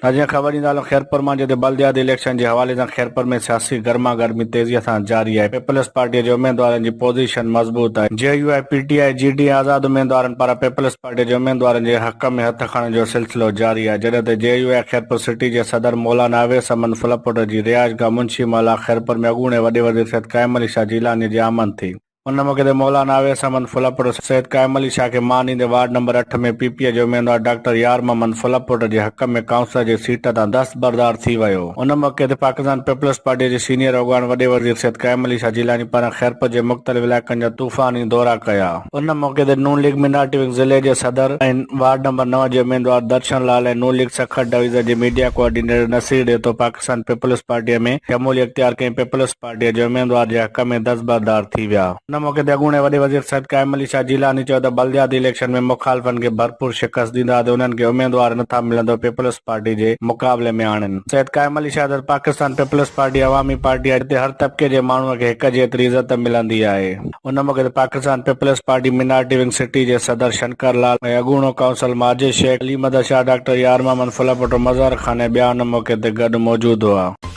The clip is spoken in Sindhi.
تازين خبر ڏيندا هلون خيرپور مان جتي بلدياتي اليڪشن جي حوالي سان خيرپور ۾ سياسي گرما گرمي تيزي سان جاري آهي پيپلز پارٽي جي اميدوارن جي پوزيشن مضبوط آهي J U I, P T I, G D ۽ آزاد اميدوارن پاران پيپلز پارٽي جي اميدوارن جي حق ۾ هٿ کڻڻ جو سلسلو جاري آهي جڏهن ته جي يو آء خيرپور سٽي جي صدر مولانا اويس احمد ڦلپوٽو جي رهائشگاهه منشي محلا خيرپور ۾ اڳوڻي وڏي وزير سيد قائم علي شاهه جيلاني جي آمد ٿي. ان موقعي تي مولانا اويس احمد ڦلپوٽو سيد قائم علي شاهه کي مان ڏيندي وارڊ نمبر اٺ ۾ پي پي جي اميدوار ڊاڪٽر يار محمد ڦلپوٽو جي حق ۾ ڪائونسلر جي سيٽ تان دستبردار ٿي ويو. ان موقعي تي پاڪستان پيپلز پارٽي جي سينيئر اڳواڻ وڏي وزير سيد قائم علي شاهه جيلاني پاران خيرپور جي مختلف علائقن جا طوفاني دورا ڪيا. ان موقعي تي نون ليگ مينارٽي ونگ ضلعي جي صدر ۽ وارڊ نمبر نو جي اميدوار درشن لال ۽ نون ليگ سکر ڊويزن جي media coordinator Naseer Dhetho Pakistan Peoples پارٽيء ۾ شموليت اختيار ڪئي ۽ پيپلز پارٽيء جي اميدوار جي حق ۾ دستبردار ٿي ويا. ان موقعي تي اڳوڻي وڏي وزير سيد قائم علي شاهه جيلاني چيو ته بلدياتي اليڪشن ۾ مخالفن کي ڀرپور شڪست ڏينداسين، انهن کي اميدوار نٿا ملن ته پيپلز پارٽي جي مقابلي ۾ آڻين. سيد قائم علي شاهه چيو ته پاڪستان پيپلز پارٽي عوامي پارٽي آهي جتي هر طبقي جي ماڻهوء کي هڪ جيتري عزت ملندي آهي. ان موقعي تي Pakistan peoples party minority wing city جي صدر شنڪر لال ۽ اڳوڻو ڪائونسل ماجد شيخ، علي مدد شاهه، ڊاڪٽر يار محمد ڦلپوٽو، مظهر خان ۽ ٻيا ان موقعي تي گڏ موجود هئا.